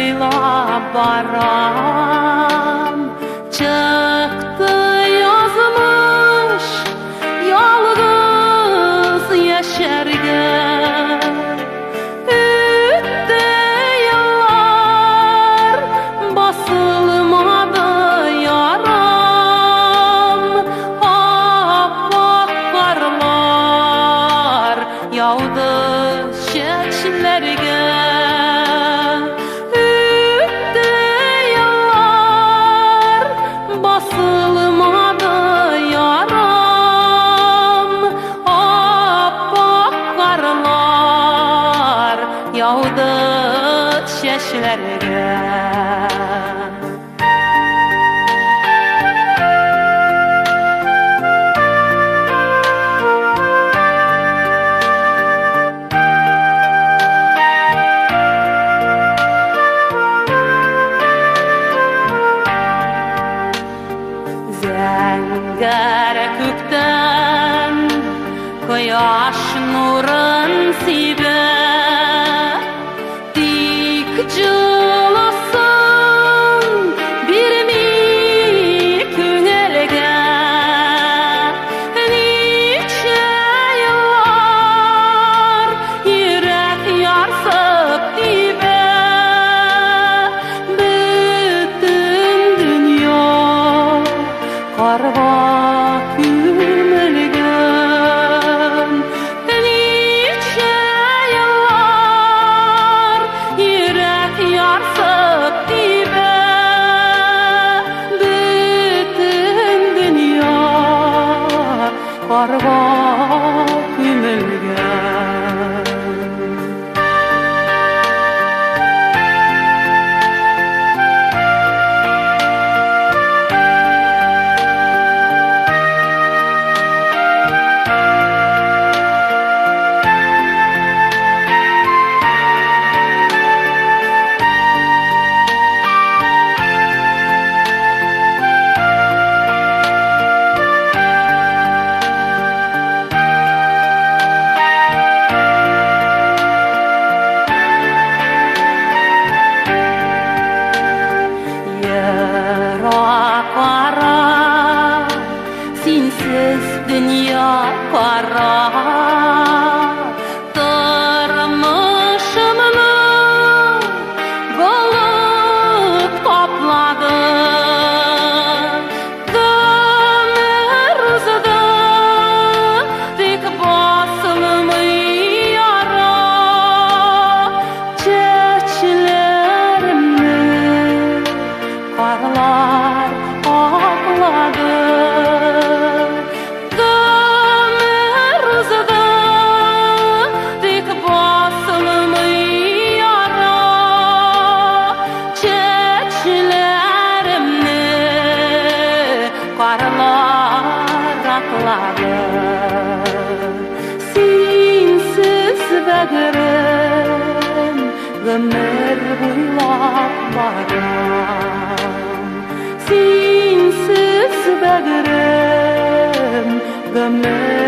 буйлап барам. Чыкты язмыш ялгыз яшәргә. Үтте еллар, басылмады ярам. Ап-ак карлар яуды чәчләргә. Үтте еллар, басылмады ярам. Ап-ак карлар яуды чәчләргә. Зәңгәр күктән кояш нурын сибә, тик җылысын бирми күңелгә. Ничә еллар йөрәк ярсып тибә, бөтен дөнья карга күмелгән. Ничә еллар йөрәк ярсып тибә, бөтен дөнья карга күмелгән. Ерак ара, синсез дөнья кара. Тормышымны болыт каплады. Гомер узды, тик басылмый яра. Чәчләремне карлар аклады. Гомер узды, тик басылмый яра. Чәчләремне карлар аклады. Синсез бәгырем гомер буйлап барам. Синсез бәгырем гомер